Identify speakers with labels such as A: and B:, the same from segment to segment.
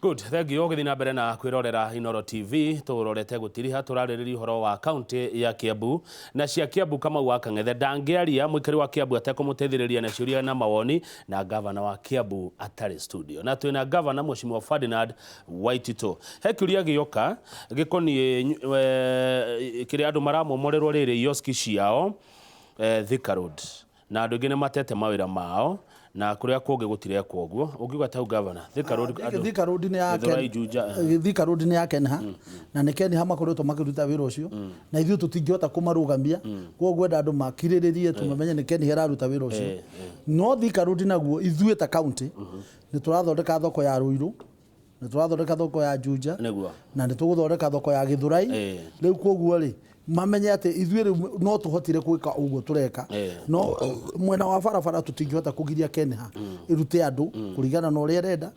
A: Good, thank you. Ũgĩthiĩ na mbere na kwĩrorera Inoro TV, tũrorete gũtiriha tũrarĩrĩria ũhoro wa kaunti ya Kiambu na cia Kiambu. Kamau wa Kang'ethe ndangĩaria mũikari wa Kiambu atekũmũteithĩrĩria na ciũria na mawoni, na gavana wa Kiambu atarĩ studio, na twĩna gavana Mheshimiwa Ferdinand Waititu. He kĩũria gĩoka gĩkoniĩ kĩrĩa andũ maramomorerwo rĩrĩ ioski ciao Thika Road, na andũ aingĩ nĩ matete mawĩra mao na kũrĩa kũngĩ gũtirekwo ũguo. Ũngiuga tau, gavana, Thika Road andũ
B: Thika Road nĩ ya
A: Githurai, Juja, eh.
B: Thika Road nĩ ya Kenha, na nĩ Kenha makoretwo makĩruta wĩra ũcio, na ithuĩ tũtingĩhota kũmarũgamia. Koguo ngwenda andũ makirĩrĩrie, tũmamenye nĩ Kenha ĩraruta wĩra ũcio. No Thika Road naguo, ithuĩ ta county nĩ tũrathondeka thoko ya Ruiru, nĩ tũrathondeka thoko ya Juja, na nĩ tũgũthondeka thoko ya Githurai. Rĩu koguo rĩ, mamenye atĩ ithuĩ rĩu no tũhotire gwĩka ũguo tũreka, no mwena wa barabara tũtingĩhota kũgiria Kenha ĩrute andũ kũringana na ũrĩa ĩrenda,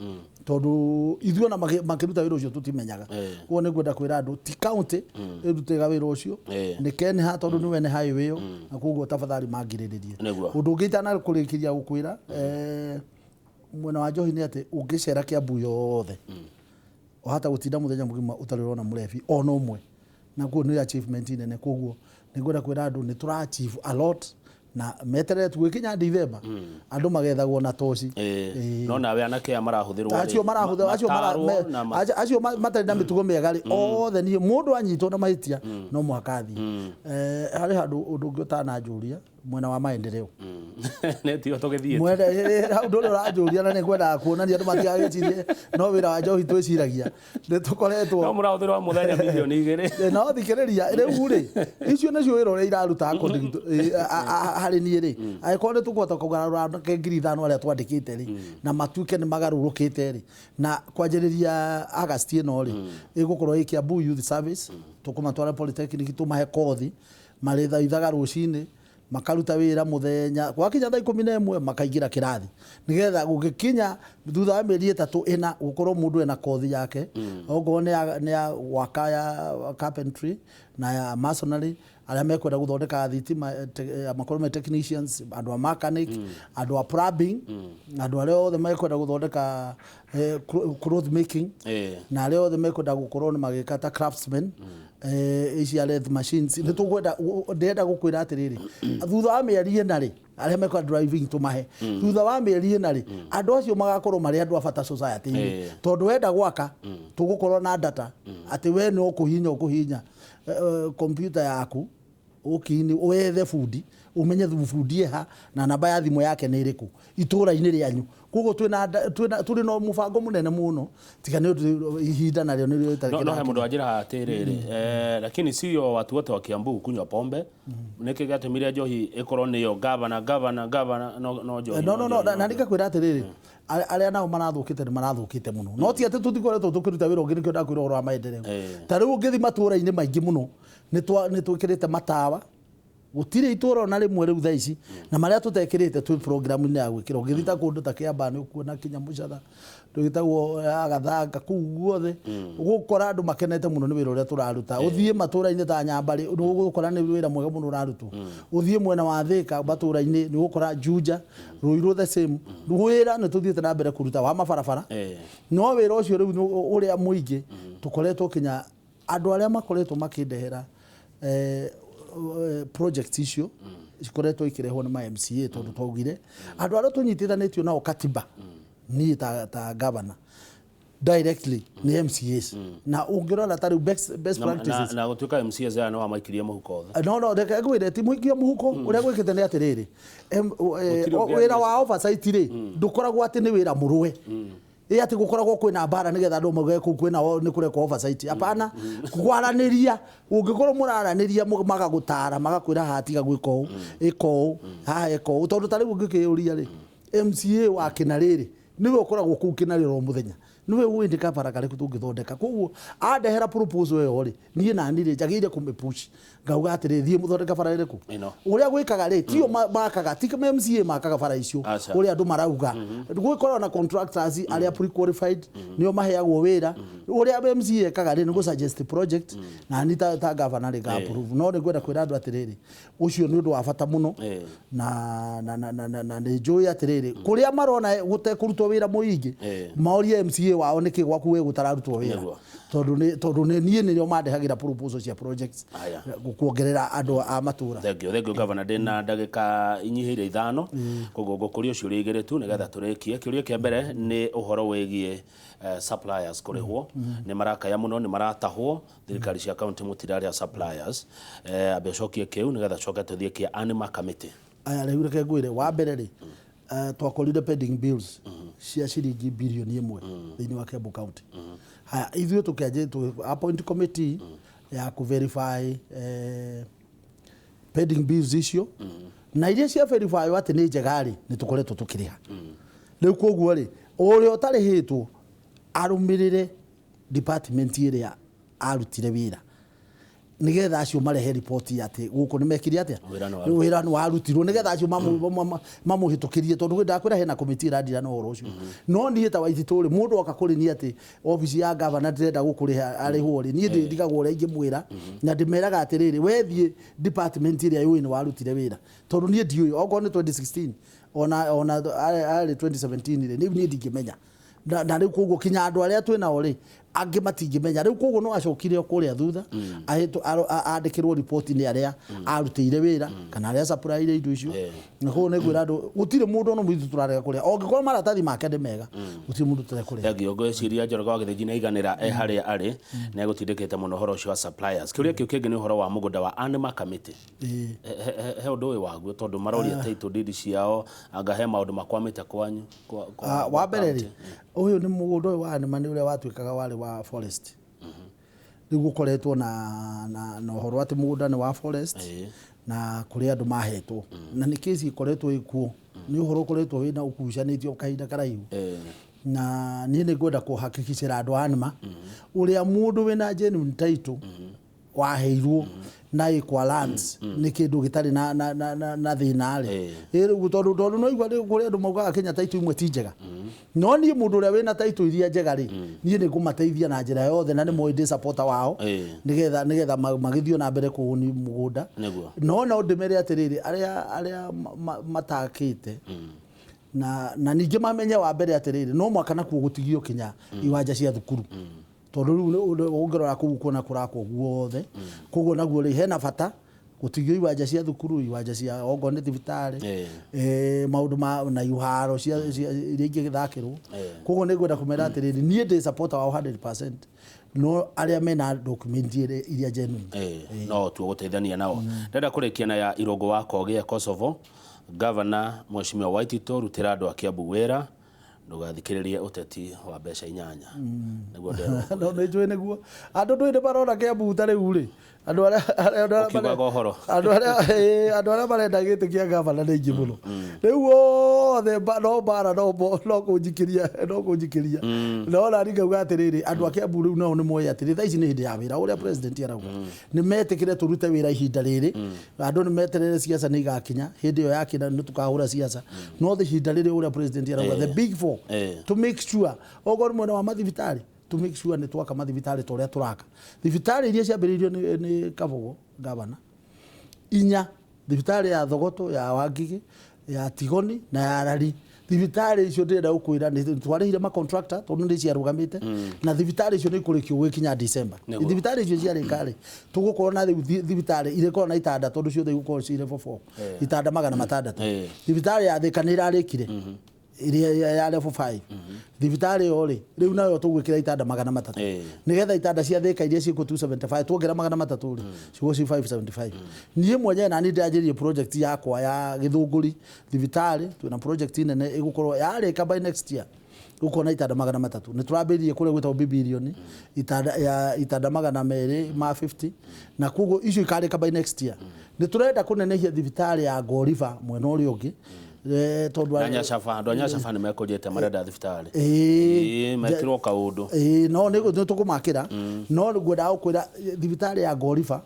B: tondũ ithuĩ ona makĩruta wĩra ũcio tũtimenyaga. Koguo nĩ ngwenda kwĩra andũ ti county ĩrutĩga wĩra ũcio, nĩ Kenha, tondũ nĩwe nĩ highway ĩyo, na koguo tafadhali mangirĩrĩrie. Ũndũ ũngĩ itanakũrĩkĩria gũkwĩra mwena wa njohi nĩ atĩ ũngĩcera Kiambu yothe, wahota gũtinda mũthenya mũgima ũtarĩ ũrona mũrebi ona ũmwe, na koguo nĩ achievement nene. Koguo nĩ ngwenda kwĩra andũ nĩ tũra achieve a lot, na meterere tũgĩkinya Dithemba andũ magethagwo na toci.
A: No nawe anake aya marahũthĩrwo rĩ,
B: acio marahũthĩrwo acio
A: matarwo
B: acio matarĩ na mĩtugo mĩega rĩ, othe niĩ mũndũ anyitwo na mahĩtia no mũhaka athiĩ. Harĩ handũ ũndũ ũngĩ ũtananjũria mwena wa maendeleo.
A: Nĩ tigo tũgĩthiĩte.
B: Mwena hau ndũrĩ ũranjũria, na nĩ ngwendaga kuonania andũ matigagĩcirie no wĩra wa njohi twĩciragia. Nĩ tũkoretwo
A: No mũrahũthĩrwo o mũthenya mirioni 2.
B: No thikĩrĩria, rĩu rĩ, icio nĩcio wĩra ũrĩa iraruta according to harĩ niĩ rĩ, angĩkorwo nĩ tũkũhota kũgarũra anake 5,000 arĩa twandĩkĩte rĩ, na matuĩke nĩ magarũrũkĩte rĩ, na kwanjĩrĩria August ĩno rĩ, ĩgũkorwo ĩ Kiambu Youth Service, tũkũmatwara polytechnic, tũmahe kothi, marĩthaithaga rũcinĩ, makaruta wĩra mũthenya, gwakinya thaa 11 makaingĩra kĩrathi, nĩgetha gũgĩkinya thutha wa mĩeri 3 ĩna, gũkorwo mũndũ ena kothi yake, okorwo nĩ ya gwaka, ya carpentry na ya masonry, arĩa mekwenda gũthondeka thitima, makorwo me technicians, andũ a mechanic, andũ a plumbing, andũ arĩa othe mekwenda gũthondeka cloth making, na arĩa othe mekwenda gũkorwo nĩ magĩka ta craftsmen, ici lathe machines. Nĩ tũkwenda, ndĩrenda gũkwĩra atĩrĩrĩ, thutha wa mĩeri 4 rĩ, arĩa mekwenda driving tũmahe, thutha wa mĩeri 4 rĩ, andũ acio magakorwo marĩ andũ a bata society-inĩ, tondũ wenda gwaka tũgũkorwo na data atĩ we no kũhihinya ũkũhihinya computer yaku, ũkini wethe bundi, ũmenye bundi eha na namba ya thimũ yake nĩ ĩrĩkũ itũra-inĩ rĩanyu. Koguo twĩna tũrĩ na mũbango mũnene mũno, tiga nĩ ũndũ ihinda narĩo nĩrĩo rĩtarĩ
A: No he mũndũ wanjĩra atĩrĩrĩ, lakini sio watu wote wa Kiambu kunywa pombe. Nĩkĩ gĩatũmire njohi ĩkorwo nĩyo gavana, gavana, gavana, no njohi?
B: No,
A: njohi,
B: na ndikakwĩra atĩrĩrĩ, arĩa nao marathũkĩte nĩ marathũkĩte mũno, no ti atĩ tũtikoretwo tũkĩruta wĩra ũngĩ. Nĩkĩo ndakwĩra ũhoro wa maendeleo. Ta rĩu ũngĩthiĩ matũũra-inĩ maingĩ mũno, nĩ twĩkĩrĩte matawa, gũtirĩ itũũra ona rĩmwe rĩu thaa ici na marĩa tũtekĩrĩte twĩ program-inĩ ya gwĩkĩra. Ũngĩthiĩ ta kũndũ ta Kĩambaa, nĩ ũkuona kinya Mũcatha ndũgĩtagwo Gathanga, kũu guothe ũgũkora andũ makenete mũno nĩ wĩra ũrĩa tũraruta. Ũthiĩ matũũra-inĩ ta Nyambarĩ, nĩ ũgũkora nĩ wĩra mwega mũno ũrarutwo. Ũthiĩ mwena wa Thĩka matũũra-inĩ, nĩ ũgũkora Juja, Ruiru the same. Wĩra nĩ tũthiĩte na mbere kũruta wa mabarabara, no wĩra ũcio rĩu ũrĩa mũingĩ tũkoretwo kinya andũ arĩa makoretwo makĩndehera project icio cikoretwo ikĩrehwo nĩ ma MCA, tondũ twaugire andũ arĩa tũnyitithanĩtio nao katiba, niĩ ta governor directly, nĩ MCAs, na ũngĩrora ta rĩu best practices.
A: Na gũtuĩka MCAs aya no wamaikirie mũhuko othe?
B: No, reke ngwĩre, ti mũikia mũhuko. Ũrĩa gwĩkĩte nĩ atĩrĩrĩ,
A: Gũtirĩ ũngĩ
B: wĩra wa oversight rĩ, ndũkoragwo atĩ nĩ wĩra mũrũe, ĩ atĩ gũkoragwo kwĩna mbara nĩgetha andũ mauge kũu kwĩna nĩ kũrekwo oversight. Hapana, kwaranĩria, ũngĩkorwo mũraranĩria, magagũtara, magakwĩra haha tiga gwĩka ũũ, ĩka ũũ, haha ĩka ũũ, tondũ ta rĩu ũngĩkĩũria rĩ, MCA wa Kĩnarĩrĩ nĩwe ũkoragwo kũu Kĩnarĩrĩ o mũthenya, nĩwe ũĩ nĩ kabara karĩkũ tũngĩthondeka. Koguo andehera proposal ĩyo rĩ, niĩ nani rĩ, njagĩrĩire kũmĩpush, ngauga atĩrĩ, thiĩ mũthondeke bara ĩrĩkũ.
A: Ĩno.
B: Ũrĩa gwĩkaga rĩ, tio makaga, ti MCA makaga bara icio.
A: Aca.
B: Ũrĩa andũ marauga, gwĩkoragwo na contractors arĩa pre-qualified, nĩo maheagwo wĩra. Ũrĩa MCA ekaga rĩ, nĩ gũ suggest project, na ni ta governor rĩ, nga approve. No nĩ ngwenda kwĩra andũ atĩrĩrĩ, ũcio nĩ ũndũ wa bata mũno, na nĩ njũĩ atĩrĩrĩ, kũrĩa marona gũtekũrutwo wĩra mũingĩ, maorie MCA wao nĩkĩ gwaku we gũtararutwo wĩra. Tondũ nĩ niĩ nĩrĩo mandehagĩra proposal cia projects kuongerera andũ a matũra.
A: Thank you, thank you, Governor. Ndĩna ndagĩka inyihĩire 5, koguo ngũkũria ciũria 2 tu nĩgetha tũrĩkie. Kĩũria kĩa mbere nĩ ũhoro wĩgiĩ suppliers kũrĩhwo. Nĩ marakaya mũno, nĩ maratahwo thirikari cia kaunti, mũtirarĩa suppliers. Ambe ũcokie kĩu nĩgetha coke tũthiĩ kĩa Anima Committee.
B: Aya, rĩu reke ngwĩre. Wa mbere rĩ, twakorire pending bills cia ciringi birioni 1 thĩinĩ wa Kiambu County. Haya, ithuĩ tũkĩanjia appoint committee ya kũ verify pending bills icio, na iria cia verify atĩ nĩ njega rĩ, nĩ tũkoretwo tũkĩrĩha rĩu. Koguo rĩ, ũrĩa ũtarĩhĩtwo arũmĩrĩre department ĩrĩa arutire wĩra, nigetha acio marehe riboti atĩ gũkũ nĩ mekire atĩa.
A: Wĩra nĩ warutirwo.
B: Wĩra nĩ warutirwo, nĩgetha acio mamũhĩtũkĩrie, tondũ ndakwĩra hena komiti ĩrandira na ũhoro ũcio. No niĩ ta Waititũ rĩ, mũndũ oka kũrĩ niĩ atĩ obici ya gavana ndĩrenda gũkũrĩha arĩhwo rĩ, niĩ ndĩndigagwo ũrĩa ingĩmwĩra, na ndĩmeraga atĩrĩrĩ, wethiĩ department ĩrĩa yũĩ nĩ warutire wĩra, tondũ niĩ ndiũĩ okorwo nĩ 2016 ona arĩ 2017 rĩ, rĩu niĩ ndingĩmenya. Na rĩu koguo kinya andũ arĩa twĩ nao rĩ, angĩ matingĩmenya. Rĩu koguo no acokire o kũrĩa thutha, andĩkĩrwo riboti nĩ arĩa arutĩire wĩra kana arĩa supplyire indo icio. Na koguo nĩ ngwĩra andũ, gũtirĩ mũndũ ona mũitũ tũrarega kũrĩa, ongĩkorwo maratathi make nĩ mega, gũtirĩ mũndũ tũrega kũrĩa.
A: Thank you. Ngwĩciria Njoroge wa Gĩthĩnji nĩ aiganĩra e harĩa arĩ, nĩ egũtindĩkĩte mũno ũhoro ũcio wa suppliers. Kĩũria kĩu kĩngĩ nĩ ũhoro wa mũgũnda wa Anima Committee. He ũndũ ũyũ waguo, tondũ maroria title deed ciao, anga he maũndũ makwamĩte kwanyu
B: Wa mbere rĩ, ũyũ nĩ mũgũnda ũyũ wa Anima, nĩ ũrĩa watuĩkaga warĩ wa forest. Rĩu gũkoretwo na ũhoro atĩ mũgũnda nĩ wa forest, na kũrĩ andũ mahetwo, na nĩ kesi ĩkoretwo ĩkuo, nĩ ũhoro ũkoretwo wĩna ũkucanĩtio kahinda karaihu. Na niĩ nĩ ngwenda kũhakikicĩra andũ a Anima, ũrĩa mũndũ wĩna genuine title waheirwo na ĩkwa lands nĩ kĩndũ gĩtarĩ na thĩna rĩ. Ĩ rĩu tondũ no igua rĩu kũrĩ andũ maugaga Kenya title imwe ti njega, no niĩ mũndũ ũrĩa wĩna title iria njega rĩ, niĩ nĩ ngũmateithia na njĩra yothe, na nĩ moĩ ndĩ supporter wao, nĩgetha magĩthiĩ na mbere kũũni mũgũnda. No ndĩmere atĩrĩrĩ, arĩa matakĩte na ningĩ mamenye wa mbere atĩrĩrĩ, no mwaka nakuo gũtigio kinya iwanja cia thukuru, tondũ rĩu ũngĩrora kũu kuona kũrakwo guothe. Koguo naguo rĩ, hena bata gũtigio iwanja cia thukuru, iwanja cia okorwo nĩ thibitarĩ, maũndũ ma na iharo cia iria ingĩthakĩrwo. Koguo nĩ ngwenda kũmera atĩrĩrĩ, niĩ ndĩ supporter wao 100%, no arĩa mena document iria genuine.
A: No tuo gũteithania nao. Ndĩrenda kũrĩkia na ya Irũngũ wa Kogĩa Kosovo. Governor Mheshimiwa Waititũ, rutĩra andũ a Kiambu wĩra, ndũgathikĩrĩrie ũteti wa mbeca 8, nĩguo nderwo.
B: No nĩ njũĩ nĩguo andũ ndũĩ nĩ marona Kiambu ta rĩu rĩ, andũ arĩa
A: Ũkiugaga ũhoro.
B: Andũ arĩa marenda gĩtĩ kĩa gavana nĩ aingĩ mũno rĩu othe, no mbara, no kũnjikĩria, no kũnjikĩria. No nani ngauga atĩrĩrĩ, andũ a Kiambu rĩu nao nĩ moĩ atĩrĩ, thaa ici nĩ hĩndĩ ya wĩra. Ũrĩa president arauga, nĩ metĩkĩre tũrute wĩra ihinda rĩrĩ. Andũ nĩ meterere, ciaca nĩ igakinya hĩndĩ ĩyo yakinya, nĩ tũkahũra ciaca, no ihinda rĩrĩ, ũrĩa president arauga, the big four, to make sure okorwo nĩ mwena wa mathibitarĩ, to make sure nĩ twaka mathibitarĩ ta ũrĩa tũraka thibitarĩ iria ciambĩrĩirio nĩ Kabogo gavana inya, thibitarĩ ya Thogoto, ya Wangigĩ, ya Tigoni na ya Rari. Thibitarĩ icio ndĩrenda gũkwĩra nĩ twarĩhire ma contractor, tondũ nĩ ciarũgamĩte, na thibitarĩ icio nĩ ikũrĩkio gwĩkinya December. Thibitarĩ icio ciarĩka rĩ, tũgũkorwo na rĩu thibitarĩ irĩkorwo na itanda, tondũ ciothe igũkorwo ci level 4, itanda 600. Thibitarĩ ya Thĩka nĩ ĩrarĩkire ĩrĩa ya level 5. Thibitarĩ ĩyo rĩ, rĩu nayo tũgwĩkĩra itanda 300, nĩgetha itanda cia Thĩka iria ciĩkwo 275, tuongera 300 rĩ, cigũkorwo ci 575. Niĩ mwenyewe nani ndĩranjĩrĩrie project yakwa ya Gĩthũngũri thibitarĩ. Twĩna project nene ĩgũkorwo yarĩka by next year, gũkorwo na itanda 300. Nĩ tũrambĩrĩrie kũrĩa gwĩtagwo Bibilioni, itanda ya itanda 250, na koguo icio ikarĩka by next year. Nĩ tũrenda kũnenehia thibitarĩ ya Ngoriba mwena ũrĩa ũngĩ, tondũ
A: Na Nyacaba, andũ a Nyacaba nĩ mekũnjĩte, marenda thibitarĩ. Ĩĩ, mekĩrwo kaũndũ.
B: Ĩĩ, no nĩ tũkũmakĩra, no ngwendaga gũkwĩra thibitarĩ ya Ngoriba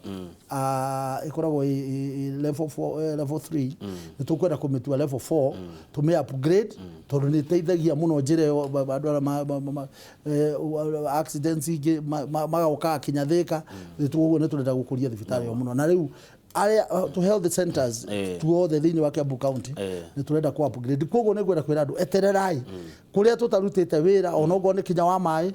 B: ĩkoragwo ĩ level 4, level 3, nĩ tũkwenda kũmĩtua level 4, tũmĩ upgrade, tondũ nĩ ĩteithagia mũno njĩra ĩyo andũ arĩa accidents ingĩ magokaga kinya Thĩka. Ũguo nĩ tũrenda gũkũria thibitarĩ ĩyo mũno, na rĩu Arĩa to health centers tuothe thĩinĩ wa Kiambu County nĩ tũrenda ku upgrade. Koguo nĩ ngwenda kwĩra andũ, etererai kũrĩa tũtarutĩte wĩra, onokorwo nĩ kinya wa maĩ,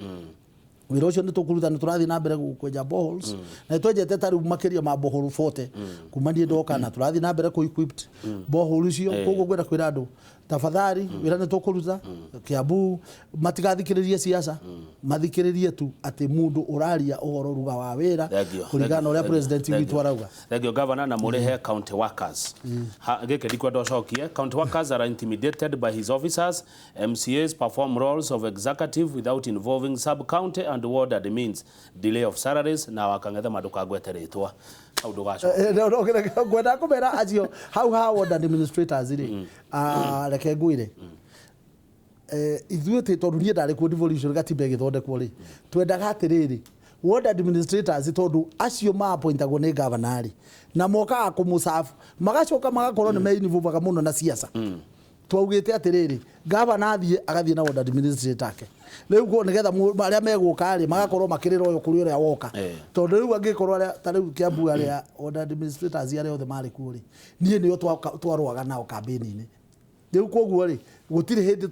B: wĩra ũcio nĩ tũkũruta. Nĩ tũrathiĩ na mbere kwenja boreholes, na nĩ twenjete ta rĩu makĩria ma borehole 40 kuma niĩ ndoka, na tũrathiĩ na mbere kũ equipped borehole icio. Koguo ngwenda kwĩra andũ, tafadhali, wĩra nĩ tũkũruta Kiambu. Matigathikĩrĩrie siasa, mathikĩrĩrie tu atĩ mũndũ ũraria ũhoro ruga wa wĩra
A: Thank you.
B: kũringana na ũrĩa president witũ arauga.
A: Thank you, Governor, na mũrĩhe county workers. Ha, gĩkĩ ndikwenda ũcokie. County workers are intimidated by his officers. MCAs perform roles of executive without involving sub-county and ward admins. Delay of salaries na wakang'ethe ndũkagwete rĩtwa. Hau ndũgacoka.
B: Ngwenda kũmera acio hau ha ward administrators rĩ, reke ngwĩre, ithuĩ tondũ niĩ ndarĩ kuo devolution gatiba ĩgĩthondekwo rĩ, twendaga atĩrĩrĩ, ward administrators, tondũ acio ma-appointagwo nĩ governor rĩ, na mokaga kũmũcabu, magacoka magakorwo nĩ meinvolvaga mũno na siasa. Twaugĩte atĩrĩrĩ, gavana athiĩ agathiĩ na ward administrator ake rĩu ko nĩgetha arĩa megũka rĩ, magakorwo makĩrĩra ũyũ kũrĩ ũrĩa woka. Tondũ rĩu angĩkorwo arĩa ta rĩu Kiambu, arĩa ward administrators arĩa othe marĩ kuo rĩ, niĩ nĩo twarũaga nao kambĩni-inĩ rĩu. Koguo rĩ, gũtirĩ hĩndĩ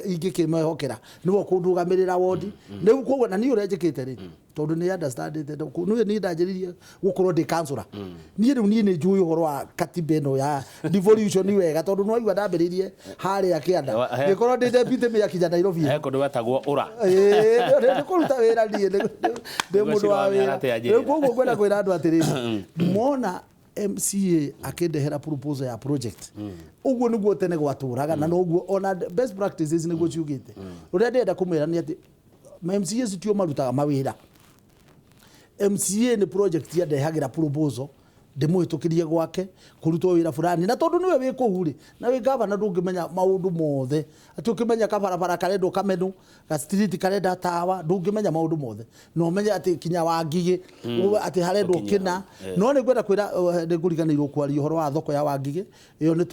B: ingĩkĩmehokera nĩwe kũndũgamĩrĩra wodi rĩu. Koguo na niĩ ũrĩa njĩkĩte rĩ, tondũ nĩ understandĩte, nĩ niĩ ndanjĩrĩirie gũkorwo ndĩ councillor, niĩ rĩu niĩ nĩ njũĩ ũhoro wa katiba ĩno ya devolution wega, tondũ nĩwaigua ndambĩrĩirie harĩa kĩanda, ngĩkorwo ndĩ deputy mayor kinya Nairobi.
A: He kũndũ gwetagwo ũra.
B: Ĩĩ, nĩ kũruta wĩra, niĩ ndĩ mũndũ wa wĩra.
A: Atĩa njĩra.
B: Rĩu koguo ngwenda kwĩra andũ atĩrĩrĩ, mona MCA akĩndehera proposal ya project, ũguo nĩguo tene gwatũraga, na noguo ona best practices nĩguo ciugĩte. Ũrĩa ndĩrenda kũmwĩra nĩ atĩ MCA tio marutaga mawĩra. MCA nĩ project yandehagĩra proposal, ndĩmũhĩtũkĩrie gwake kũrutwo wĩra fulani, na tondũ nĩwe wĩ kũu rĩ, na wĩ gavana, ndũngĩmenya maũndũ mothe, atĩ ũkĩmenya kabarabara karendwo kamenũ, ga street karenda tawa, ndũngĩmenya maũndũ mothe. Na ũmenye atĩ kinya wa Ngigĩ atĩ harendwo
A: Tũkinyie
B: kĩna.
A: hau.
B: No nĩ ngwenda kwĩra, nĩ ngũriganĩirwo kwaria ũhoro wa thoko ya Wangigĩ. Ĩyo nĩ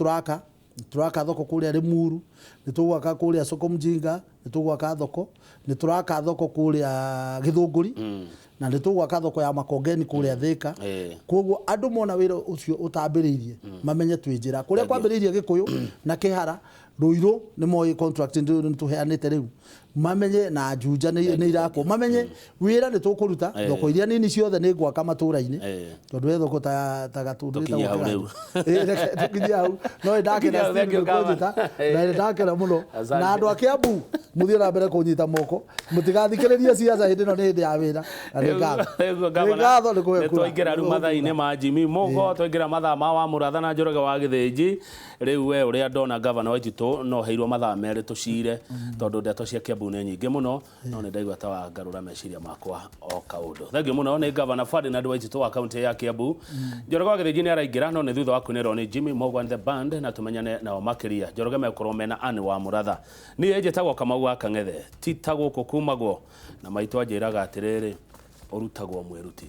B: tũraka thoko kũrĩa Limuru, nĩ tũgwaka kũrĩa Soko Mjinga, nĩ tũgwaka thoko, nĩ tũraka thoko kũrĩa Gĩthũngũri, na nĩ tũgwaka thoko ya Makongeni kũrĩa Thĩka. Koguo andũ mona wĩra ũcio ũtambĩrĩirie, mamenye twĩ njĩra kũrĩa kwambĩrĩirie Gĩkũyũ na Kĩhara Rũirũ, nĩ moĩ contract nĩ tũheanĩte rĩu, mamenye na Juja nĩ irakwo, mamenye wĩra nĩ tũkũruta. Thoko iria nini ciothe nĩ ngwaka matũra-inĩ, tondũ he thoko ta Gatũndũ.
A: Tũkinye hau rĩu.
B: Ĩĩ, reke tũkinye hau. No nĩ ndakena
A: Tũkinye hau, thank
B: Steve
A: you,
B: nĩ kũnjĩta,
A: Gavana.
B: na nĩ ndakena mũno.
A: Asante.
B: Na andũ a Kiambu, mũthiĩ na mbere kũnyita moko, mũtigathikĩrĩrie ciaca, hĩndĩ ĩno nĩ hĩndĩ ya wĩra, na nĩ ngatho. Nĩ ngatho nĩ kũhe
A: nĩ
B: kura.
A: twaingĩra rĩu mathaa-inĩ ma Jimmy Mugo, twaingĩra mathaa ma wa Mũratha na Njoroge wa Gĩthĩnji. Rĩu we ũrĩa ndona, gavana wa Waititũ no heirwo mathaa 2 tũcire, tondũ ndeto cia Kiambu nĩ nyingĩ mũno, no nĩ ndaigua ta wangarũra meciria makwa o kaũndũ. Thengiũ mũno nĩ gavana Ferdinand Waititũ wa kaunti ya Kiambu. Njoroge wa Gĩthĩnji nĩ araingĩra, no nĩ thutha wa kũinĩrwo nĩ Jimmy Mugo and the band, na tũmenyane nao makĩria. Njoroge megũkorwo mena Anne wa Mũratha. Niĩ njĩtagwo Kamau wa Kang'ethe, ti ta gũkũ kumagwo na maitũ anjĩraga atĩrĩrĩ, ũrutagwo mwĩruti.